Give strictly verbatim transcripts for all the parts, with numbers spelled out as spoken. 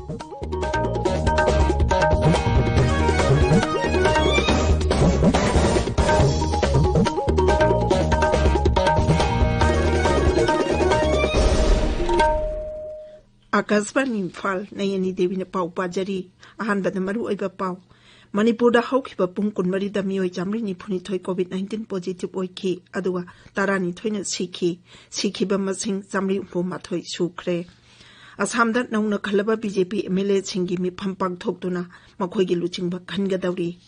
ꯑꯥꯀꯥꯁꯕꯥꯅꯤ ꯏꯝꯐꯥꯜ, ꯅꯌꯅꯤ ꯗꯦꯕꯤꯅ ꯄꯥꯎ ꯄꯥꯖꯔꯤ꯫ ꯑꯍꯥꯟꯕꯗ ꯃꯔꯨꯑꯣꯏꯕ ꯄꯥꯎ꯫ ꯃꯅꯤꯄꯨꯔꯗ ꯍꯧꯈꯤꯕ ꯄꯨꯡ ꯀꯨꯟꯃꯔꯤꯗ ꯃꯤꯑꯣꯏ ꯆꯥꯃꯔꯤ ꯅꯤꯐꯨꯅꯤꯊꯣꯏ COVID nineteen positive ꯑꯣꯏꯈꯤ, ꯑꯗꯨꯒ ꯇꯔꯥꯅꯤꯊꯣꯏꯅ ꯁꯤꯈꯤ꯫ ꯁꯤꯈꯤꯕ ꯃꯁꯤꯡ ꯆꯥꯃꯔꯤ ꯍꯨꯝꯐꯨ ꯃꯥꯊꯣꯏ ꯁꯨꯈ꯭ꯔꯦ꯫ ꯑꯁꯥꯝꯗ ꯅꯧꯅ ꯈꯜꯂꯕ BJP MLAꯁꯤꯡꯒꯤ ꯃꯤꯐꯝ ꯄꯥꯡꯊꯣꯛꯇꯨꯅ ꯃꯈꯣꯏꯒꯤ ꯂꯨꯆꯤꯡꯕ ꯈꯟꯒꯗꯧꯔꯤ꯫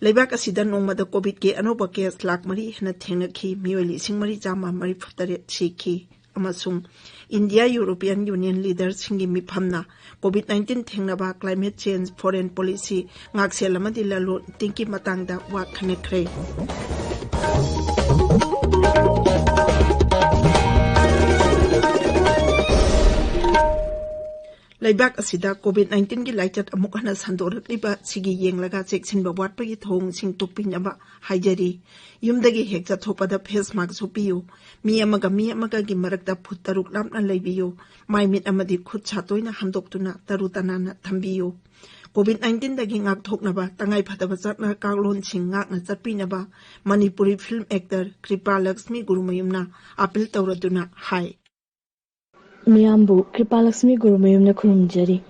ꯂꯩꯕꯥꯛ ꯑꯁꯤꯗ ꯅꯣꯡꯃꯗ COVIDꯀꯤ ꯑꯅꯧꯕ case ꯂꯥꯈ ꯃꯔꯤ ꯍꯦꯟꯅ ꯊꯦꯡꯅꯈꯤ, ꯃꯤꯑꯣꯏ ꯂꯤꯁꯤꯡ ꯃꯔꯤ ꯆꯥꯝꯃ ꯃꯔꯤꯐꯨ ꯇꯔꯦꯠ ꯁꯤꯈꯤ꯫ ꯑꯃꯁꯨꯡ ꯏꯟꯗꯤꯌꯥ ꯌꯨꯔꯣꯄꯤꯌꯟ ꯌꯨꯅꯤꯌꯟ ꯂꯤꯗꯔꯁꯤꯡꯒꯤ ꯃꯤꯐꯝꯅ COVID nineteen ꯊꯦꯡꯅꯕ, climate change, foreign policy, ꯉꯥꯛꯁꯦꯜ ꯑꯃꯗꯤ ꯂꯂꯣꯟ ꯏꯇꯤꯛꯀꯤ ꯃꯇꯥꯡꯗ ꯋꯥ ꯈꯟꯅꯈ꯭ꯔꯦ꯫ ꯂꯩꯕꯥꯛ ꯑꯁꯤꯗ COVID nineteenꯒꯤ ꯂꯥꯏꯆꯠ ꯑꯃꯨꯛ ꯍꯟꯅ ꯁꯟꯗꯣꯔꯛꯂꯤꯕ ꯁꯤꯒꯤ ꯌꯦꯡꯂꯒ ꯆꯦꯛꯁꯤꯟꯕ ꯋꯥꯠꯄꯒꯤ ꯊꯧꯑꯣꯡꯁꯤꯡ ꯇꯣꯛꯄꯤꯅꯕ ꯍꯥꯏꯖꯔꯤ꯫ ꯌꯨꯝꯗꯒꯤ ꯍꯦꯛ ꯆꯠꯊꯣꯛꯄꯗ face mask ꯎꯞꯄꯤꯌꯨ꯫ ꯃꯤ ꯑꯃꯒ ꯃꯤ ꯑꯃꯒꯒꯤ ꯃꯔꯛꯇ ꯐꯨꯠ ꯇꯔꯨꯛ ꯂꯥꯞꯅ ꯂꯩꯕꯤꯌꯨ꯫ ꯃꯥꯏ ꯃꯤꯠ ꯑꯃꯗꯤ ꯈꯨꯠ ꯁꯥ ꯇꯣꯏꯅ ꯍꯥꯝꯗꯣꯛꯇꯨꯅ ꯇꯔꯨ ꯇꯅꯥꯟꯅ ꯊꯝꯕꯤꯌꯨ꯫ COVID nineteenꯗꯒꯤ ꯉꯥꯛꯊꯣꯛꯅꯕ ꯇꯉꯥꯏ ꯐꯗꯕ ꯆꯠꯅ ꯀꯥꯡꯂꯣꯟꯁꯤꯡ ꯉꯥꯛꯅ ꯆꯠꯄꯤꯅꯕ Manipuri film actor ꯀ꯭ꯔꯤꯄꯥ Lakshmi ꯒꯨꯔꯨꯃꯌꯨꯝꯅ appeal ꯇꯧꯔꯗꯨꯅ ꯍꯥꯏ꯫ ꯃꯤꯌꯥꯝꯕꯨ ꯀ꯭ꯔꯤꯄꯥ ꯂꯛꯁꯃꯤ ꯒꯨꯔꯨꯃꯌꯨꯝꯅ ꯈꯨꯔꯨꯝꯖꯔꯤ꯫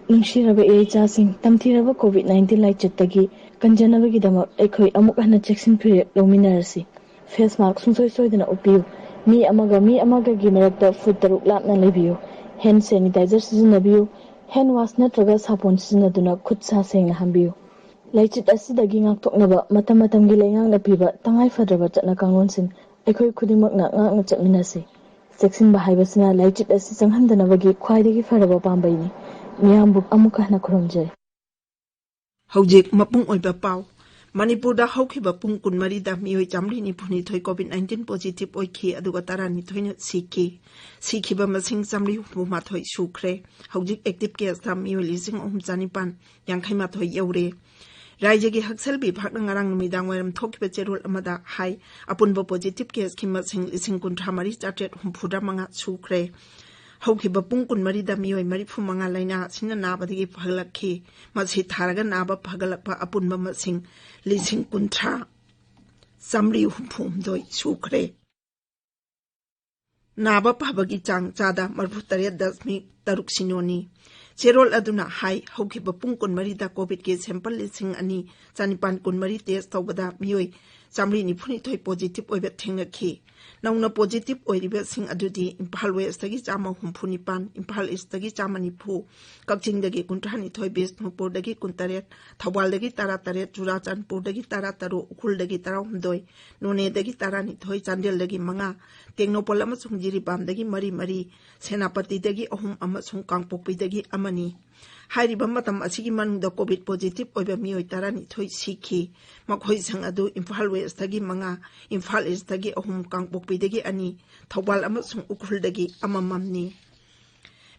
ꯅꯨꯡꯁꯤꯔꯕ ꯏꯆꯥꯁꯤꯡ, ꯇꯝꯊꯤꯔꯕ COVID nineteen ꯂꯥꯏꯆꯠꯇꯒꯤ ꯀꯟꯖꯅꯕꯒꯤꯗꯃꯛ ꯑꯩꯈꯣꯏ ꯑꯃꯨꯛ ꯍꯟꯅ ꯆꯦꯛꯁꯤꯟ ꯐꯤꯔꯦꯞ ꯂꯧꯃꯤꯟꯅꯔꯁꯤ꯫ Face mask ꯁꯨꯡꯁꯣꯏ ꯁꯣꯏꯗꯅ ꯎꯞꯄꯤꯌꯨ꯫ ꯃꯤ ꯑꯃꯒ ꯃꯤ ꯑꯃꯒꯒꯤ ꯃꯔꯛꯇ ꯐꯨꯠ ꯇꯔꯨꯛ ꯂꯥꯞꯅ ꯂꯩꯕꯤꯌꯨ꯫ Hand sanitizer ꯁꯤꯖꯤꯟꯅꯕꯤꯌꯨ꯫ Hand wash ꯅꯠꯇ꯭ꯔꯒ ꯁꯥꯄꯣꯟ ꯁꯤꯖꯤꯟꯅꯗꯨꯅ ꯈꯨꯠ ꯁꯥ ꯁꯦꯡꯅ ꯍꯥꯝꯕꯤꯌꯨ꯫ ꯂꯥꯏꯆꯠ ꯑꯁꯤꯗꯒꯤ ꯉꯥꯛꯊꯣꯛꯅꯕ ꯃꯇꯝ ꯃꯇꯝꯒꯤ ꯂꯩꯉꯥꯛꯅ ꯄꯤꯕ ꯇꯉꯥꯏ ꯐꯗ꯭ꯔꯕ ꯆꯠꯅ ꯀꯥꯡꯂꯣꯟꯁꯤꯡ ꯑꯩꯈꯣꯏ ꯈꯨꯗꯤꯡꯃꯛꯅ ꯉꯥꯛꯅ ꯆꯠꯃꯤꯟꯅꯁꯤ꯫ ꯆꯦꯛꯁꯤꯟꯕ ꯍꯥꯏꯕꯁꯤꯅ ꯂꯥꯏꯆꯠ ꯑꯁꯤ ꯆꯪꯍꯟꯗꯅꯕꯒꯤ ꯈ꯭ꯋꯥꯏꯗꯒꯤ ꯐꯔꯕ ꯄꯥꯝꯕꯩꯅꯤ꯫ ꯃꯤꯌꯥꯝꯕꯨ ꯑꯃꯨꯛ ꯍꯟꯅ ꯈꯨꯔꯨꯝꯖꯔꯤ꯫ ꯍꯧꯖꯤꯛ ꯃꯄꯨꯡ ꯑꯣꯏꯕ ꯄꯥꯎ꯫ ꯃꯅꯤꯄꯨꯔꯗ ꯍꯧꯈꯤꯕ ꯄꯨꯡ ꯀꯨꯟꯃꯔꯤꯗ ꯃꯤꯑꯣꯏ ꯆꯥꯃꯔꯤ ꯅꯤꯐꯨꯅꯤꯊꯣꯏ COVID nineteen positive ꯑꯣꯏꯈꯤ, ꯑꯗꯨꯒ ꯇꯔꯥꯅꯤꯊꯣꯏꯅ ꯁꯤꯈꯤ꯫ ꯁꯤꯈꯤꯕ ꯃꯁꯤꯡ ꯆꯥꯃꯔꯤ ꯍꯨꯝꯐꯨ ꯃꯥꯊꯣꯏ ꯁꯨꯈ꯭ꯔꯦ꯫ ꯍꯧꯖꯤꯛ active caseꯇ ꯃꯤꯑꯣꯏ ꯂꯤꯁꯤꯡ ꯑꯍꯨꯝ ꯆꯥꯅꯤꯄꯥꯟ ꯌꯥꯡꯈꯩ ꯃꯥꯊꯣꯏ ꯌꯧꯔꯦ꯫ ꯔꯥꯏꯖ꯭ꯌꯒꯤ ꯍꯛꯁꯦꯜ ꯕꯤꯚꯥꯒꯅ ꯉꯔꯥꯡ ꯅꯨꯃꯤꯗꯥꯡ ꯋꯥꯏꯔꯝ ꯊꯣꯛꯈꯤꯕ ꯆꯦꯔꯣꯜ ꯑꯃꯗ ꯍꯥꯏ, ꯑꯄꯨꯟꯕ positive caseꯀꯤ ꯃꯁꯤꯡ ꯂꯤꯁꯤꯡ ꯀꯨꯟꯊ꯭ꯔꯥ ꯃꯔꯤ ꯆꯥꯇ꯭ꯔꯦꯠ ꯍꯨꯝꯐꯨꯇꯔꯥ ꯃꯉꯥ ꯁꯨꯈ꯭ꯔꯦ꯫ ꯍꯧꯈꯤꯕ ꯄꯨꯡ ꯀꯨꯟꯃꯔꯤꯗ ꯃꯤꯑꯣꯏ ꯃꯔꯤꯐꯨ ꯃꯉꯥ ꯂꯥꯏꯅꯥ ꯑꯁꯤꯅ ꯅꯥꯕꯗꯒꯤ ꯐꯒꯠꯂꯛꯈꯤ꯫ ꯃꯁꯤ ꯊꯥꯔꯒ ꯅꯥꯕ ꯐꯒꯠꯂꯛꯄ ꯑꯄꯨꯟꯕ ꯃꯁꯤꯡ ꯂꯤꯁꯤꯡ ꯀꯨꯟꯊ꯭ꯔꯥ ꯆꯥꯃꯔꯤ ꯍꯨꯝꯐꯨ ꯍꯨꯝꯗꯣꯏ ꯁꯨꯈ꯭ꯔꯦ꯫ ꯅꯥꯕ ꯐꯕꯒꯤ ꯆꯥꯡ ꯆꯥꯗ ꯃꯔꯤꯐꯨ ꯇꯔꯦꯠ ꯗꯁꯃꯤꯛ ꯇꯔꯨꯛ ꯁꯤꯅꯣꯅꯤ꯫ ꯆꯦꯔꯣꯜ ꯑꯗꯨꯅ ꯍꯥꯏ, ꯍꯧꯈꯤꯕ ꯄꯨꯡ ꯀꯨꯟꯃꯔꯤꯗ ꯀꯣꯚꯤꯗꯀꯤ ꯁꯦꯝꯄꯜ ꯂꯤꯁꯤꯡ ꯑꯅꯤ ꯆꯅꯤꯄꯥꯟ ꯀꯨꯟꯃꯔꯤ ꯇꯦꯁ ꯇꯧꯕꯗ ꯃꯤꯑꯣꯏ ꯆꯥꯃꯔꯤ ꯅꯤꯐꯨꯅꯤꯊꯣꯏ ꯄꯣꯖꯤꯇꯤꯚ ꯑꯣꯏꯕ ꯊꯦꯡꯅꯈꯤ꯫ ꯅꯧꯅ ꯄꯣꯖꯤꯇꯤꯚ ꯑꯣꯏꯔꯤꯕꯁꯤꯡ ꯑꯗꯨꯗꯤ ꯏꯝꯐꯥꯜ ꯋꯦꯁꯇꯒꯤ ꯆꯥꯝꯃ ꯍꯨꯝꯐꯨ ꯅꯤꯄꯥꯟ, ꯏꯝꯐꯥꯜ ꯏꯁꯇꯒꯤ ꯆꯥꯝꯃ ꯅꯤꯐꯨ, ꯀꯛꯆꯤꯡꯗꯒꯤ ꯀꯨꯟꯊ꯭ꯔꯥ ꯅꯤꯊꯣꯏ, ꯕꯤꯁꯅꯨꯄꯨꯔꯗꯒꯤ ꯀꯨꯟꯇꯔꯦꯠ, ꯊꯧꯕꯥꯜꯗꯒꯤ ꯇꯔꯥ ꯇꯔꯦꯠ, ꯆꯨꯔꯥꯆꯥꯟꯄꯨꯔꯗꯒꯤ ꯇꯔꯥ ꯇꯔꯨꯛ, ꯎꯈ꯭ꯔꯨꯜꯗꯒꯤ ꯇꯔꯥ ꯍꯨꯝꯗꯣꯏ, ꯅꯣꯅꯦꯗꯒꯤ ꯇꯔꯥꯅꯤꯊꯣꯏ, ꯆꯥꯟꯗꯦꯜꯗꯒꯤ ꯃꯉꯥ, ꯇꯦꯡꯅꯧꯄꯜ ꯑꯃꯁꯨꯡ ꯖꯤꯔꯤꯕꯥꯝꯗꯒꯤ ꯃꯔꯤ ꯃꯔꯤ, ꯁꯦꯅꯥꯄꯇꯤꯗꯒꯤ ꯑꯍꯨꯝ ꯑꯃꯁꯨꯡ ꯀꯥꯡꯄꯣꯛꯄꯤꯗꯒꯤ ꯑꯃꯅꯤ꯫ ꯍꯥꯏꯔꯤꯕ ꯃꯇꯝ ꯑꯁꯤꯒꯤ ꯃꯅꯨꯡꯗ ꯀꯣꯚꯤꯗ ꯄꯣꯖꯤꯇꯤꯚ ꯑꯣꯏꯕ ꯃꯤꯑꯣꯏ ꯇꯔꯥꯅꯤꯊꯣꯏ ꯁꯤꯈꯤ꯫ ꯃꯈꯣꯏꯁꯤꯡ ꯑꯗꯨ ꯏꯝꯐꯥꯜ ꯋꯦꯁꯇꯒꯤ ꯃꯉꯥ, ꯏꯝꯐꯥꯜ ꯏꯁꯇꯒꯤ ꯑꯍꯨꯝ, ꯀꯥꯡꯄꯣꯛꯄꯤꯗꯒꯤ ꯑꯅꯤ, ꯊꯧꯕꯥꯜ ꯑꯃꯁꯨꯡ ꯎꯈ꯭ꯔꯨꯜꯗꯒꯤ ꯑꯃꯃꯝꯅꯤ꯫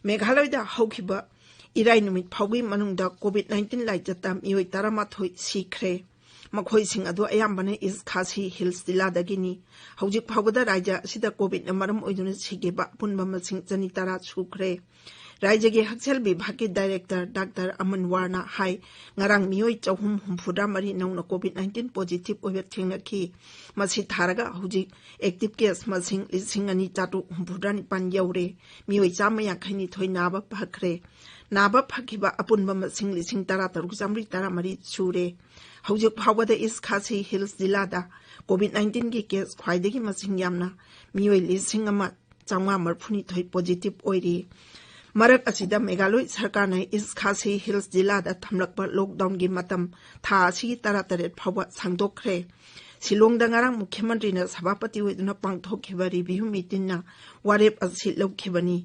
ꯃꯦꯘꯥꯂꯌꯗ ꯍꯧꯈꯤꯕ ꯏꯔꯥꯏ ꯅꯨꯃꯤꯠ ꯐꯥꯎꯕꯒꯤ ꯃꯅꯨꯡꯗ ꯀꯣꯚꯤꯗ ꯅꯥꯏꯟꯇꯤꯟ ꯂꯥꯏꯆꯠꯇ ꯃꯤꯑꯣꯏ ꯇꯔꯥꯃꯥꯊꯣꯏ ꯁꯤꯈ꯭ꯔꯦ꯫ ꯃꯈꯣꯏꯁꯤꯡ ꯑꯗꯨ ꯑꯌꯥꯝꯕꯅ ꯏꯁ ꯈꯥꯁꯤ ꯍꯤꯜꯁ ꯖꯤꯂꯥꯗꯒꯤꯅꯤ꯫ ꯍꯧꯖꯤꯛ ꯐꯥꯎꯕꯗ ꯔꯥꯖ꯭ꯌ ꯑꯁꯤꯗ ꯀꯣꯚꯤꯗꯅ ꯃꯔꯝ ꯑꯣꯏꯗꯨꯅ ꯁꯤꯈꯤꯕ ꯑꯄꯨꯟꯕ ꯃꯁꯤꯡ ꯆꯅꯤ ꯇꯔꯥ ꯁꯨꯈ꯭ꯔꯦ꯫ ꯔꯥꯖ꯭ꯌꯒꯤ ꯍꯛꯁꯦꯜ ꯕꯤꯚꯥꯒꯀꯤ ꯗꯥꯏꯔꯦꯛꯇꯔ ꯗꯥꯛꯇꯔ ꯑꯃꯟ ꯋꯥꯔꯅ ꯍꯥꯏ, ꯉꯔꯥꯡ ꯃꯤꯑꯣꯏ ꯆꯍꯨꯝ ꯍꯨꯝꯐꯨꯇꯔꯥ ꯃꯔꯤ ꯅꯧꯅ ꯀꯣꯚꯤꯗ ꯅꯥꯏꯟꯇꯤꯟ ꯄꯣꯖꯤꯇꯤꯚ ꯑꯣꯏꯕ ꯊꯦꯡꯅꯈꯤ꯫ ꯃꯁꯤ ꯊꯥꯔꯒ ꯍꯧꯖꯤꯛ ꯑꯦꯛꯇꯤꯚ ꯀꯦꯁ ꯃꯁꯤꯡ ꯂꯤꯁꯤꯡ ꯑꯅꯤ ꯆꯥꯇ꯭ꯔꯨꯛ ꯍꯨꯝꯐꯨꯇꯔꯥ ꯅꯤꯄꯥꯟ ꯌꯧꯔꯦ꯫ ꯃꯤꯑꯣꯏ ꯆꯥꯝꯃ ꯌꯥꯡꯈꯩ ꯅꯤꯊꯣꯏ ꯅꯥꯕ ꯐꯈ꯭ꯔꯦ꯫ ꯅꯥꯕ ꯐꯈꯤꯕ ꯑꯄꯨꯟꯕ ꯃꯁꯤꯡ ꯂꯤꯁꯤꯡ ꯇꯔꯥ ꯇꯔꯨꯛ ꯆꯥꯃꯔꯤ ꯇꯔꯥ ꯃꯔꯤ ꯁꯨꯔꯦ꯫ ꯍꯧꯖꯤꯛ ꯐꯥꯎꯕꯗ ꯏꯁ ꯈꯥꯁꯤ ꯍꯤꯜꯁ ꯖꯤꯂꯥꯗ ꯀꯣꯚꯤꯗ ꯅꯥꯏꯟꯇꯤꯟꯒꯤ ꯀꯦꯁ ꯈ꯭ꯋꯥꯏꯗꯒꯤ ꯃꯁꯤꯡ ꯌꯥꯝꯅ ꯃꯤꯑꯣꯏ ꯂꯤꯁꯤꯡ ꯑꯃ ꯆꯥꯝꯃꯉꯥ ꯃꯔꯤꯐꯨꯅꯤꯊꯣꯏ ꯄꯣꯖꯤꯇꯤꯚ ꯑꯣꯏꯔꯤ꯫ ꯃꯔꯛ ꯑꯁꯤꯗ ꯃꯦꯘꯥꯂꯣꯏ ꯁꯔꯀꯥꯔꯅ ꯏꯁ ꯈꯥꯁꯤ ꯍꯤꯜꯁ ꯖꯤꯂꯥꯗ ꯊꯝꯂꯛꯄ ꯂꯣꯛꯗꯥꯎꯟꯒꯤ ꯃꯇꯝ ꯊꯥ ꯑꯁꯤꯒꯤ ꯇꯔꯥ ꯇꯔꯦꯠ ꯐꯥꯎꯕ ꯁꯥꯡꯗꯣꯛꯈ꯭ꯔꯦ꯫ ꯁꯤꯂꯣꯡꯗ ꯉꯔꯥꯡ ꯃꯨꯈ꯭ꯌ ꯃꯟꯇ꯭ꯔꯤꯅ ꯁꯚꯥꯄꯇꯤ ꯑꯣꯏꯗꯨꯅ ꯄꯥꯡꯊꯣꯛꯈꯤꯕ ꯔꯤꯚꯤꯌꯨ ꯃꯤꯇꯤꯡꯅ ꯋꯥꯔꯦꯞ ꯑꯁꯤ ꯂꯧꯈꯤꯕꯅꯤ꯫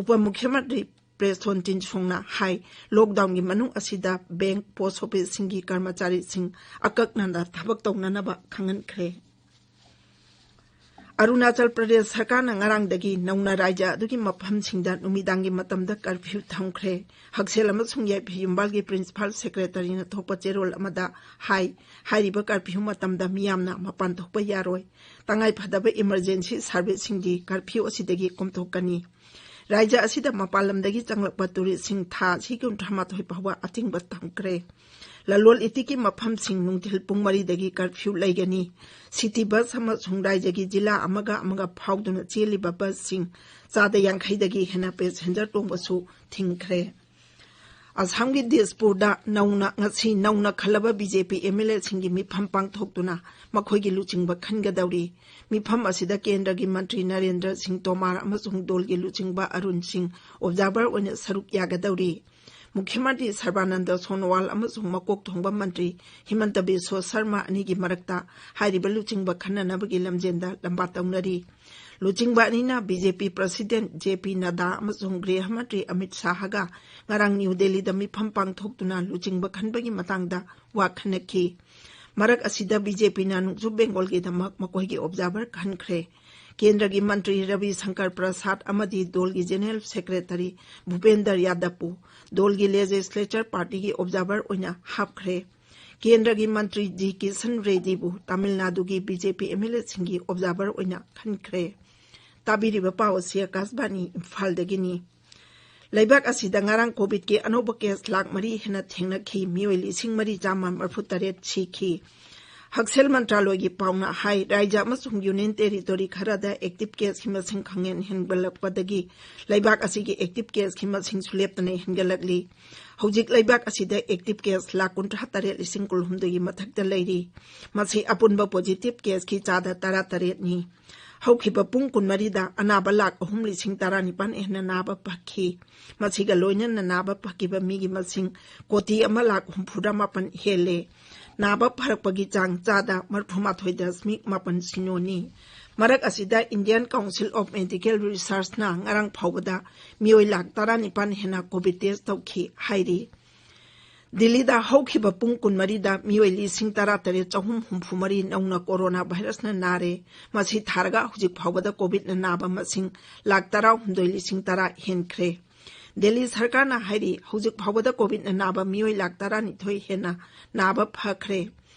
ꯎꯄ ꯃꯨꯈ꯭ꯌ ꯃꯟꯇ꯭ꯔꯤ ꯄ꯭ꯔꯦꯁꯇꯣꯟ ꯇꯤꯟꯁꯣꯡꯅ ꯍꯥꯏ, ꯂꯣꯛꯗꯥꯎꯟꯒꯤ ꯃꯅꯨꯡ ꯑꯁꯤꯗ ꯕꯦꯡꯛ, ꯄꯣꯁ ꯑꯣꯐꯤꯁꯁꯤꯡꯒꯤ ꯀꯔꯃꯆꯥꯔꯤꯁꯤꯡ ꯑꯀꯛꯅꯅ ꯊꯕꯛ ꯇꯧꯅꯅꯕ ꯈꯪꯍꯟꯈ꯭ꯔꯦ꯫ ꯑꯔꯨꯅꯥꯆꯜ ꯄ꯭ꯔꯗꯦꯁ ꯁꯔꯀꯥꯔꯅ ꯉꯔꯥꯡꯗꯒꯤ ꯅꯧꯅ ꯔꯥꯖ꯭ꯌ ꯑꯗꯨꯒꯤ ꯃꯐꯝꯁꯤꯡꯗ ꯅꯨꯃꯤꯗꯥꯡꯒꯤ ꯃꯇꯝꯗ ꯀꯔꯐ꯭ꯌꯨ ꯊꯝꯈ꯭ꯔꯦ꯫ ꯍꯛꯁꯦꯜ ꯑꯃꯁꯨꯡ ꯌꯥꯏꯐ ꯌꯨꯝꯕꯥꯜꯒꯤ ꯄ꯭ꯔꯤꯟꯁꯤꯄꯥꯜ ꯁꯦꯀ꯭ꯔꯦꯇꯔꯤꯅ ꯊꯣꯛꯄ ꯆꯦꯔꯣꯜ ꯑꯃꯗ ꯍꯥꯏ, ꯍꯥꯏꯔꯤꯕ ꯀꯔꯐ꯭ꯌꯨ ꯃꯇꯝꯗ ꯃꯤꯌꯥꯝꯅ ꯃꯄꯥꯟ ꯊꯣꯛꯄ ꯌꯥꯔꯣꯏ꯫ ꯇꯉꯥꯏ ꯐꯗꯕ ꯏꯃꯔꯖꯦꯟꯁꯤ ꯁꯥꯔꯚꯤꯁꯁꯤꯡꯗꯤ ꯀꯔꯐ꯭ꯌꯨ ꯑꯁꯤꯗꯒꯤ ꯀꯣꯝꯊꯣꯛꯀꯅꯤ꯫ ꯔꯥꯖ꯭ꯌ ꯑꯁꯤꯗ ꯃꯄꯥꯟ ꯂꯝꯗꯒꯤ ꯆꯪꯂꯛꯄ ꯇꯨꯔꯤꯁꯁꯤꯡ ꯊꯥ ꯑꯁꯤꯒꯤ ꯀꯨꯟꯊ꯭ꯔꯥ ꯃꯥꯊꯣꯏ ꯐꯥꯎꯕ ꯑꯊꯤꯡꯕ ꯊꯝꯈ꯭ꯔꯦ꯫ ꯂꯂꯣꯟ ꯏꯇꯤꯛꯀꯤ ꯃꯐꯝꯁꯤꯡ ꯅꯨꯡꯊꯤꯜ ꯄꯨꯡ ꯃꯔꯤꯗꯒꯤ ꯀꯔꯐ꯭ꯌꯨ ꯂꯩꯒꯅꯤ꯫ ꯁꯤꯇꯤ ꯕꯁ ꯑꯃꯁꯨꯡ ꯔꯥꯖ꯭ꯌꯒꯤ ꯖꯤꯂꯥ ꯑꯃꯒ ꯑꯃꯒ ꯐꯥꯎꯗꯨꯅ ꯆꯦꯜꯂꯤꯕ ꯕꯁꯁꯤꯡ ꯆꯥꯗ ꯌꯥꯡꯈꯩꯗꯒꯤ ꯍꯦꯟꯅ ꯄꯦꯁꯦꯟꯖꯔ ꯇꯣꯡꯕꯁꯨ ꯊꯤꯡꯈ꯭ꯔꯦ꯫ ꯑꯁꯥꯝꯒꯤ ꯗꯤꯁꯄꯨꯔꯗ ꯅꯧꯅ, ꯉꯁꯤ ꯅꯧꯅ ꯈꯜꯂꯕ B J P M L ꯑꯦꯁꯤꯡꯒꯤ ꯃꯤꯐꯝ ꯄꯥꯡꯊꯣꯛꯇꯨꯅ ꯃꯈꯣꯏꯒꯤ ꯂꯨꯆꯤꯡꯕ ꯈꯟꯒꯗꯧꯔꯤ꯫ ꯃꯤꯐꯝ ꯑꯁꯤꯗ ꯀꯦꯟꯗ꯭ꯔꯒꯤ ꯃꯟꯇ꯭ꯔꯤ ꯅꯔꯦꯟꯗ꯭ꯔ ꯁꯤꯡ ꯇꯣꯃꯥꯔ ꯑꯃꯁꯨꯡ ꯗꯣꯜꯒꯤ ꯂꯨꯆꯤꯡꯕ ꯑꯔꯨꯟ ꯁꯤꯡ ꯑꯣꯕꯖꯥꯔꯚꯔ ꯑꯣꯏꯅ ꯁꯔꯨꯛ ꯌꯥꯒꯗꯧꯔꯤ꯫ ꯃꯨꯈ꯭ꯌ ꯃꯟꯇ꯭ꯔꯤ ꯁꯔꯕꯥꯅꯟꯗ ꯁꯣꯅꯣꯋꯥꯜ ꯑꯃꯁꯨꯡ ꯃꯀꯣꯛ ꯊꯣꯡꯕ ꯃꯟꯇ꯭ꯔꯤ ꯍꯤꯃꯟꯇ ꯕꯤꯁ꯭ꯋ ꯁꯔꯃ ꯑꯅꯤꯒꯤ ꯃꯔꯛꯇ ꯍꯥꯏꯔꯤꯕ ꯂꯨꯆꯤꯡꯕ ꯈꯟꯅꯅꯕꯒꯤ ꯂꯝꯖꯦꯟꯗ ꯂꯝꯕꯥ ꯇꯧꯅꯔꯤ꯫ ꯂꯨꯆꯤꯡꯕ ꯑꯅꯤꯅ ꯕꯤ ꯖꯦ ꯄꯤ ꯄ꯭ꯔꯁꯤꯗꯦꯟꯠ ꯖꯦ ꯄꯤ ꯅꯗꯥ ꯑꯃꯁꯨꯡ ꯒ꯭ꯔꯤꯍ ꯃꯟꯇ꯭ꯔꯤ ꯑꯃꯤꯠ ꯁꯥꯍꯒ ꯉꯔꯥꯡ ꯅ꯭ꯌꯨ ꯗꯦꯜꯂꯤꯗ ꯃꯤꯐꯝ ꯄꯥꯡꯊꯣꯛꯇꯨꯅ ꯂꯨꯆꯤꯡꯕ ꯈꯟꯕꯒꯤ ꯃꯇꯥꯡꯗ ꯋꯥ ꯈꯟꯅꯈꯤ꯫ ꯃꯔꯛ ꯑꯁꯤꯗ ꯕꯤ ꯖꯦ ꯄꯤꯅ ꯅꯣꯡꯆꯨꯞ ꯕꯦꯡꯒꯣꯜꯒꯤꯗꯃꯛ ꯃꯈꯣꯏꯒꯤ ꯑꯣꯕꯖꯥꯔꯚꯔ ꯈꯟꯈ꯭ꯔꯦ꯫ ꯀꯦꯟꯗ꯭ꯔꯒꯤ ꯃꯟꯇ꯭ꯔꯤ ꯔꯕꯤ ꯁꯪꯀꯔ ꯄ꯭ꯔꯁꯥꯗ ꯑꯃꯗꯤ ꯗꯣꯜꯒꯤ ꯖꯦꯅꯔꯦꯜ ꯁꯦꯀ꯭ꯔꯦꯇꯔꯤ ꯚꯨꯄꯦꯟꯗꯔ ꯌꯥꯗꯕꯄꯨ ꯗꯣꯜꯒꯤ ꯂꯦꯖꯤꯁꯂꯦꯆꯔ ꯄꯥꯔꯇꯤꯒꯤ ꯑꯣꯕꯖꯥꯔꯚꯔ ꯑꯣꯏꯅ ꯍꯥꯞꯈ꯭ꯔꯦ꯫ ꯀꯦꯟꯗ꯭ꯔꯒꯤ ꯃꯟꯇ꯭ꯔꯤ ꯖꯤ ꯀꯤꯁꯟ ꯔꯦꯗꯤꯕꯨ ꯇꯥꯃꯤꯜ ꯅꯥꯗꯨꯒꯤ B J P M L ꯑꯦꯁꯤꯡꯒꯤ ꯑꯣꯕꯖꯥꯔꯚꯔ ꯑꯣꯏꯅ ꯈꯟꯈ꯭ꯔꯦ꯫ ꯇꯥꯕꯤꯔꯤꯕ ꯄꯥꯎ ꯑꯁꯤ ꯑꯀꯥꯁꯕꯥꯅꯤ ꯏꯝꯐꯥꯜꯗꯒꯤꯅꯤ꯫ ꯂꯩꯕꯥꯛ ꯑꯁꯤꯗ ꯉꯔꯥꯡ ꯀꯣꯚꯤꯗꯀꯤ ꯑꯅꯧꯕ ꯀꯦꯁ ꯂꯥꯈ ꯃꯔꯤ ꯍꯦꯟꯅ ꯊꯦꯡꯅꯈꯤ, ꯃꯤꯑꯣꯏ ꯂꯤꯁꯤꯡ ꯃꯔꯤ ꯆꯥꯝꯃ ꯃꯔꯤꯐꯨ ꯇꯔꯦꯠ ꯁꯤꯈꯤ꯫ ꯍꯛꯁꯦꯜ ꯃꯟꯇ꯭ꯔꯥꯂꯣꯏꯒꯤ ꯄꯥꯎꯅ ꯍꯥꯏ, ꯔꯥꯖ꯭ꯌ ꯑꯃꯁꯨꯡ ꯌꯨꯅꯤꯌꯟ ꯇꯦꯔꯤꯇꯣꯔꯤ ꯈꯔꯗ ꯑꯦꯛꯇꯤꯚ ꯀꯦꯁꯀꯤ ꯃꯁꯤꯡ ꯈꯪꯍꯦꯟ ꯍꯦꯟꯒꯠꯂꯛꯄꯗꯒꯤ ꯂꯩꯕꯥꯛ ꯑꯁꯤꯒꯤ ꯑꯦꯛꯇꯤꯚ ꯀꯦꯁꯀꯤ ꯃꯁꯤꯡꯁꯨ ꯂꯦꯞꯇꯅ ꯍꯦꯟꯒꯠꯂꯛꯂꯤ꯫ ꯍꯧꯖꯤꯛ ꯂꯩꯕꯥꯛ ꯑꯁꯤꯗ ꯑꯦꯛꯇꯤꯚ ꯀꯦꯁ ꯂꯥꯈ ꯀꯨꯟꯊ꯭ꯔꯥ ꯇꯔꯦꯠ ꯂꯤꯁꯤꯡ ꯀꯨꯟꯍꯨꯝꯗꯣꯏꯒꯤ ꯃꯊꯛꯇ ꯂꯩꯔꯤ꯫ ꯃꯁꯤ ꯑꯄꯨꯟꯕ ꯄꯣꯖꯤꯇꯤꯚ ꯀꯦꯁꯀꯤ ꯆꯥꯗ ꯇꯔꯥ ꯇꯔꯦꯠꯅꯤ꯫ ꯍꯧꯈꯤꯕ ꯄꯨꯡ ꯀꯨꯟꯃꯔꯤꯗ ꯑꯅꯥꯕ ꯂꯥꯈ ꯑꯍꯨꯝ ꯂꯤꯁꯤꯡ ꯇꯔꯥꯅꯤꯄꯥꯟ ꯍꯦꯟꯅ ꯅꯥꯕ ꯐꯈꯤ꯫ ꯃꯁꯤꯒ ꯂꯣꯏꯅꯅ ꯅꯥꯕ ꯐꯈꯤꯕ ꯃꯤꯒꯤ ꯃꯁꯤꯡ ꯀꯣꯇꯤ ꯑꯃ ꯂꯥꯈ ꯍꯨꯝꯐꯨꯇꯔꯥ ꯃꯥꯄꯟ ꯍꯦꯜꯂꯦ꯫ ꯅꯥꯕ ꯐꯔꯛꯄꯒꯤ ꯆꯥꯡ ꯆꯥꯗ ꯃꯔꯤꯐꯨ ꯃꯥꯊꯣꯏ ꯗꯁꯃꯤꯛ ꯃꯥꯄꯟ ꯁꯤꯅꯣꯅꯤ꯫ ꯃꯔꯛ ꯑꯁꯤꯗ Indian Council of Medical Researchꯅ ꯉꯔꯥꯡ ꯐꯥꯎꯕꯗ ꯃꯤꯑꯣꯏ ꯂꯥꯈ ꯇꯔꯥꯅꯤꯄꯥꯟ ꯍꯦꯟꯅ ꯀꯣꯚꯤꯗ ꯇꯦꯁ ꯇꯧꯈꯤ ꯍꯥꯏꯔꯤ꯫ ꯗꯤꯜꯂꯤꯗ ꯍꯧꯈꯤꯕ ꯄꯨꯡ ꯀꯨꯟꯃꯔꯤꯗ ꯃꯤꯑꯣꯏ ꯂꯤꯁꯤꯡ ꯇꯔꯥ ꯇꯔꯦꯠ ꯆꯍꯨꯝ ꯍꯨꯝꯐꯨ ꯃꯔꯤ ꯅꯧꯅ ꯀꯣꯔꯣꯅꯥ ꯚꯥꯏꯔꯁꯅ ꯅꯥꯔꯦ꯫ ꯃꯁꯤ ꯊꯥꯔꯒ ꯍꯧꯖꯤꯛ ꯐꯥꯎꯕꯗ ꯀꯣꯚꯤꯗꯅ ꯅꯥꯕ ꯃꯁꯤꯡ ꯂꯥꯈ ꯇꯔꯥꯍꯨꯝꯗꯣꯏ ꯂꯤꯁꯤꯡ ꯇꯔꯥ ꯍꯦꯟꯈ꯭ꯔꯦ꯫ ꯗꯦꯜꯂꯤ ꯁꯔꯀꯥꯔꯅ ꯍꯥꯏꯔꯤ, ꯍꯧꯖꯤꯛ ꯐꯥꯎꯕꯗ ꯀꯣꯚꯤꯗꯅ ꯅꯥꯕ ꯃꯤꯑꯣꯏ ꯂꯥꯈ ꯇꯔꯥꯅꯤꯊꯣꯏ ꯍꯦꯟꯅ ꯅꯥꯕ ꯐꯈ꯭ꯔꯦ꯫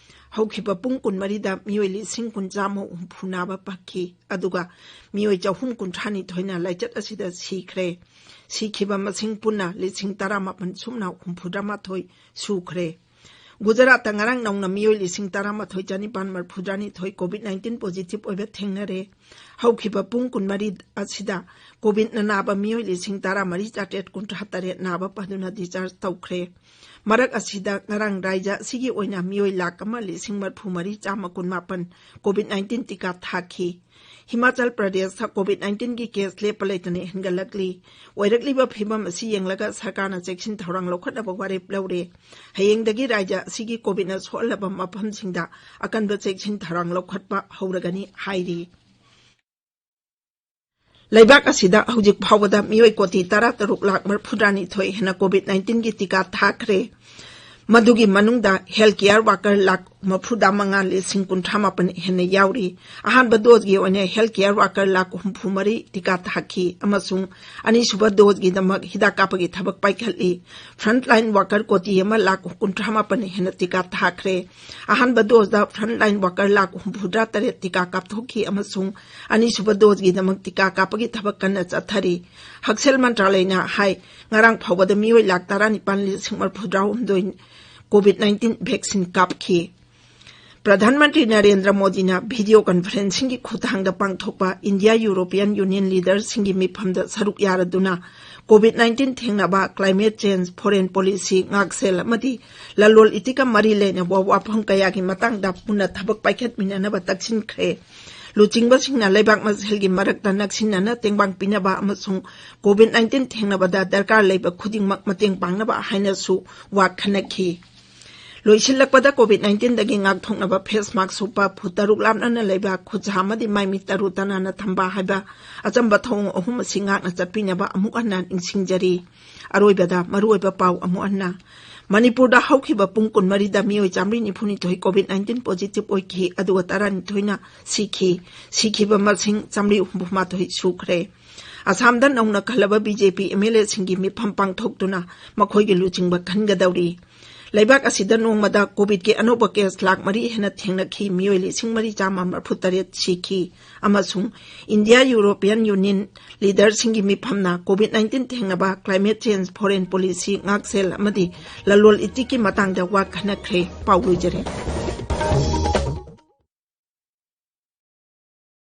ꯍꯧꯈꯤꯕ ꯄꯨꯡ ꯀꯨꯟꯃꯔꯤꯗ ꯃꯤꯑꯣꯏ ꯂꯤꯁꯤꯡ ꯀꯨꯟ ꯆꯥꯝꯃ ꯍꯨꯝꯐꯨ ꯅꯥꯕ ꯐꯈꯤ, ꯑꯗꯨꯒ ꯃꯤꯑꯣꯏ ꯆꯍꯨꯝ ꯀꯨꯟꯊ꯭ꯔꯥ ꯅꯤꯊꯣꯏꯅ ꯂꯥꯏꯆꯠ ꯑꯁꯤꯗ ꯁꯤꯈ꯭ꯔꯦ꯫ ꯁꯤꯈꯤꯕ ꯃꯁꯤꯡ ꯄꯨꯟꯅ ꯂꯤꯁꯤꯡ ꯇꯔꯥꯃꯥꯄꯟ ꯁꯨꯞꯅ ꯍꯨꯝꯐꯨꯇꯔꯥꯃꯥꯊꯣꯏ ꯁꯨꯈ꯭ꯔꯦ꯫ ꯒꯨꯖꯔꯥꯠꯇ ꯉꯔꯥꯡ ꯅꯧꯅ ꯃꯤꯑꯣꯏ ꯂꯤꯁꯤꯡ ꯇꯔꯥꯃꯥꯊꯣꯏ ꯆꯥꯅꯤꯄꯥꯟ ꯃꯔꯤꯐꯨꯇꯔꯥꯅꯤꯊꯣꯏ COVID nineteen positive ꯑꯣꯏꯕ ꯊꯦꯡꯅꯔꯦ꯫ ꯍꯧꯈꯤꯕ ꯄꯨꯡ ꯀꯨꯟꯃꯔꯤ ꯑꯁꯤꯗ COVID ꯅ ꯅꯥꯕ ꯃꯤꯑꯣꯏ ꯂꯤꯁꯤꯡ ꯇꯔꯥꯃꯔꯤ ꯆꯥꯇ꯭ꯔꯦꯠ ꯀꯨꯟꯊ꯭ꯔꯥ ꯇꯔꯦꯠ ꯅꯥꯕ ꯐꯗꯨꯅ discharge ꯇꯧꯈ꯭ꯔꯦ꯫ ꯃꯔꯛ ꯑꯁꯤꯗ ꯉꯔꯥꯡ ꯔꯥꯏꯖ꯭ꯌ ꯑꯁꯤꯒꯤ ꯑꯣꯏꯅ ꯃꯤꯑꯣꯏ ꯂꯥꯈ ꯑꯃ ꯂꯤꯁꯤꯡ ꯃꯔꯤꯐꯨ ꯃꯔꯤ ꯆꯥꯝꯃ ꯀꯨꯟꯃꯥꯄꯟ COVID nineteen ꯇꯤꯀꯥ ꯊꯥꯈꯤ꯫ ꯍꯤꯃꯥꯆꯜ ꯄ꯭ꯔꯗꯦꯁꯇ COVID nineteen ꯒꯤ case ꯂꯦꯞꯄ ꯂꯩꯇꯅ ꯍꯦꯟꯒꯠꯂꯛꯂꯤ꯫ ꯑꯣꯏꯔꯛꯂꯤꯕ ꯐꯤꯚꯝ ꯑꯁꯤ ꯌꯦꯡꯂꯒ ꯁꯔꯀꯥꯔꯅ ꯆꯦꯛꯁꯤꯟ ꯊꯧꯔꯥꯡ ꯂꯧꯈꯠꯅꯕ ꯋꯥꯔꯦꯞ ꯂꯧꯔꯦ꯫ ꯍꯌꯦꯡꯗꯒꯤ ꯔꯥꯏꯖ꯭ꯌ ꯑꯁꯤꯒꯤ COVID ꯅ ꯁꯣꯛꯍꯜꯂꯕ ꯃꯐꯝꯁꯤꯡꯗ ꯑꯀꯟꯕ ꯆꯦꯛꯁꯤꯟ ꯊꯧꯔꯥꯡ ꯂꯧꯈꯠꯄ ꯍꯧꯔꯒꯅꯤ ꯍꯥꯏꯔꯤ꯫ ꯂꯩꯕꯥꯛ ꯑꯁꯤꯗ ꯍꯧꯖꯤꯛ ꯐꯥꯎꯕꯗ ꯃꯤꯑꯣꯏ ꯀꯣꯇꯤ ꯇꯔꯥꯇꯔꯨꯛ ꯂꯥꯈ ꯃꯔꯤꯐꯨꯇꯔꯥꯅꯤꯊꯣꯏ ꯍꯦꯟꯅ COVID nineteen ꯒꯤ ꯇꯤꯀꯥ ꯊꯥꯈ꯭ꯔꯦ꯫ ꯃꯗꯨꯒꯤ ꯃꯅꯨꯡꯗ health care worker ꯂꯥꯈ ꯃꯔꯤꯐꯨꯇꯔꯥꯃꯉꯥ ꯂꯤꯁꯤꯡ ꯀꯨꯟꯊ꯭ꯔꯥꯃꯥꯄꯟ ꯍꯦꯟꯅ ꯌꯥꯎꯔꯤ꯫ ꯑꯍꯥꯟꯕ dose ꯒꯤ ꯑꯣꯏꯅ health care worker ꯂꯥꯈ ꯍꯨꯝꯐꯨꯃꯔꯤ ꯇꯤꯀꯥ ꯊꯥꯈꯤ ꯑꯃꯁꯨꯡ ꯑꯅꯤꯁꯨꯕ dose ꯒꯤꯗꯃꯛ ꯍꯤꯗꯥꯛ ꯀꯥꯞꯄꯒꯤ ꯊꯕꯛ ꯄꯥꯏꯈꯠꯂꯤ꯫ Frontline worker ꯀꯣꯇꯤ ꯑꯃ ꯂꯥꯈ ꯀꯨꯟꯊ꯭ꯔꯥꯃꯥꯄꯟ ꯍꯦꯟꯅ ꯇꯤꯀꯥ ꯊꯥꯈ꯭ꯔꯦ꯫ ꯑꯍꯥꯟꯕ dose ꯗ frontline worker ꯂꯥꯈ ꯍꯨꯝꯐꯨꯇꯔꯥꯇꯔꯦꯠ ꯇꯤꯀꯥ ꯀꯥꯞꯊꯣꯛꯈꯤ ꯑꯃꯁꯨꯡ ꯑꯅꯤꯁꯨꯕ dose ꯒꯤꯗꯃꯛ ꯇꯤꯀꯥ ꯀꯥꯞꯄꯒꯤ ꯊꯕꯛ ꯀꯟꯅ ꯆꯠꯊꯔꯤ꯫ ꯍꯛꯁꯦꯜ ꯃꯟꯇ꯭ꯔꯥꯂꯌꯅ ꯍꯥꯏ, ꯉꯔꯥꯡ ꯐꯥꯎꯕꯗ ꯃꯤꯑꯣꯏ ꯂꯥꯈ ꯇꯔꯥꯅꯤꯄꯥꯟ ꯂꯤꯁꯤꯡ ꯃꯔꯤꯐꯨꯇꯔꯥꯍꯨꯝꯗꯣꯏ COVID nineteen vaccine ꯀꯥꯞꯈꯤ꯫ ꯄ꯭ꯔꯙꯥꯟ ꯃꯟꯇ꯭ꯔꯤ ꯅꯔꯦꯟꯗ꯭ꯔ ꯃꯣꯗꯤꯅ video conferencing ꯒꯤ ꯈꯨꯠꯊꯥꯡꯗ ꯄꯥꯡꯊꯣꯛꯄ India European Union leader ꯁꯤꯡꯒꯤ ꯃꯤꯐꯝꯗ ꯁꯔꯨꯛ ꯌꯥꯔꯗꯨꯅ COVID nineteen ꯊꯦꯡꯅꯕ, climate change, foreign policy, ꯉꯥꯛꯁꯦꯜ ꯑꯃꯗꯤ ꯂꯂꯣꯟ ꯏꯇꯤꯛꯀ ꯃꯔꯤ ꯂꯩꯅꯕ ꯋꯥꯐꯝ ꯀꯌꯥꯒꯤ ꯃꯇꯥꯡꯗ ꯄꯨꯟꯅ ꯊꯕꯛ ꯄꯥꯏꯈꯠꯃꯤꯟꯅꯅꯕ ꯇꯛꯁꯤꯟꯈ꯭ꯔꯦ꯫ ꯂꯨꯆꯤꯡꯕꯁꯤꯡꯅ ꯂꯩꯕꯥꯛ ꯃꯁꯦꯜꯒꯤ ꯃꯔꯛꯇ ꯅꯛꯁꯤꯟꯅꯅ ꯇꯦꯡꯕꯥꯡ ꯄꯤꯅꯕ ꯑꯃꯁꯨꯡ COVID nineteen ꯊꯦꯡꯅꯕꯗ ꯗꯔꯀꯥꯔ ꯂꯩꯕ ꯈꯨꯗꯤꯡꯃꯛ ꯃꯇꯦꯡ ꯄꯥꯡꯅꯕ ꯍꯥꯏꯅꯁꯨ ꯋꯥ ꯈꯟꯅꯈꯤ꯫ ꯂꯣꯏꯁꯤꯜꯂꯛꯄꯗ, COVID nineteen ꯗꯒꯤ ꯉꯥꯛꯊꯣꯛꯅꯕ face mask ꯎꯞꯄ, ꯐꯨꯠ ꯇꯔꯨꯛ ꯂꯥꯞꯅꯅ ꯂꯩꯕ, ꯈꯨꯠꯁꯥ ꯑꯃꯗꯤ ꯃꯥꯏ ꯃꯤꯠ ꯇꯔꯨ ꯇꯅꯥꯟꯅ ꯊꯝꯕ ꯍꯥꯏꯕ ꯑꯆꯝꯕ ꯊꯧꯑꯣꯡ ꯑꯍꯨꯝ ꯑꯁꯤ ꯉꯥꯛꯅ ꯆꯠꯄꯤꯅꯕ ꯑꯃꯨꯛ ꯍꯟꯅ ꯅꯤꯡꯁꯤꯡꯖꯔꯤ꯫ ꯑꯔꯣꯏꯕꯗ ꯃꯔꯨꯑꯣꯏꯕ ꯄꯥꯎ ꯑꯃꯨꯛ ꯍꯟꯅ꯫ ꯃꯅꯤꯄꯨꯔꯗ ꯍꯧꯈꯤꯕ ꯄꯨꯡ ꯀꯨꯟꯃꯔꯤꯗ ꯃꯤꯑꯣꯏ ꯆꯥꯃꯔꯤ ꯅꯤꯐꯨꯅꯤꯊꯣꯏ COVID nineteen positive ꯑꯣꯏꯈꯤ, ꯑꯗꯨꯒ ꯇꯔꯥꯅꯤꯊꯣꯏꯅ ꯁꯤꯈꯤ꯫ ꯁꯤꯈꯤꯕ ꯃꯁꯤꯡ ꯆꯥꯃꯔꯤ ꯍꯨꯝꯐꯨ ꯃꯥꯊꯣꯏ ꯁꯨꯈ꯭ꯔꯦ꯫ ꯑꯁꯥꯝꯗ ꯅꯧꯅ ꯈꯜꯂꯕ BJP MLA ꯁꯤꯡꯒꯤ ꯃꯤꯐꯝ ꯄꯥꯡꯊꯣꯛꯇꯨꯅ ꯃꯈꯣꯏꯒꯤ ꯂꯨꯆꯤꯡꯕ ꯈꯟꯒꯗꯧꯔꯤ꯫ ꯂꯩꯕꯥꯛ ꯑꯁꯤꯗ ꯅꯣꯡꯃꯗ ꯀꯣꯚꯤꯗꯀꯤ ꯑꯅꯧꯕ ꯀꯦꯁ ꯂꯥꯈ ꯃꯔꯤ ꯍꯦꯟꯅ ꯊꯦꯡꯅꯈꯤ, ꯃꯤꯑꯣꯏ ꯂꯤꯁꯤꯡ ꯃꯔꯤ ꯆꯥꯝꯃ ꯃꯔꯤꯐꯨ ꯇꯔꯦꯠ ꯁꯤꯈꯤ, ꯑꯃꯁꯨꯡ ꯏꯟꯗꯤꯌꯥ ꯌꯨꯔꯣꯄꯤꯌꯟ ꯌꯨꯅꯤꯌꯟ ꯂꯤꯗꯔꯁꯤꯡꯒꯤ ꯃꯤꯐꯝꯅ ꯀꯣꯚꯤꯗ ꯅꯥꯏꯟꯇꯤꯟ ꯊꯦꯡꯅꯕ, ꯀ꯭ꯂꯥꯏꯃꯦꯠ ꯆꯦꯟꯖ, ꯐꯣꯔꯦꯟ ꯄꯣꯂꯤꯁꯤ, ꯉꯥꯛꯁꯦꯜ ꯑꯃꯗꯤ ꯂꯂꯣꯟ ꯏꯇꯤꯛꯀꯤ ꯃꯇꯥꯡꯗ ꯋꯥ ꯈꯟꯅꯈ꯭ꯔꯦ꯫ ꯄꯥꯎ ꯂꯣꯏꯖꯔꯦ꯫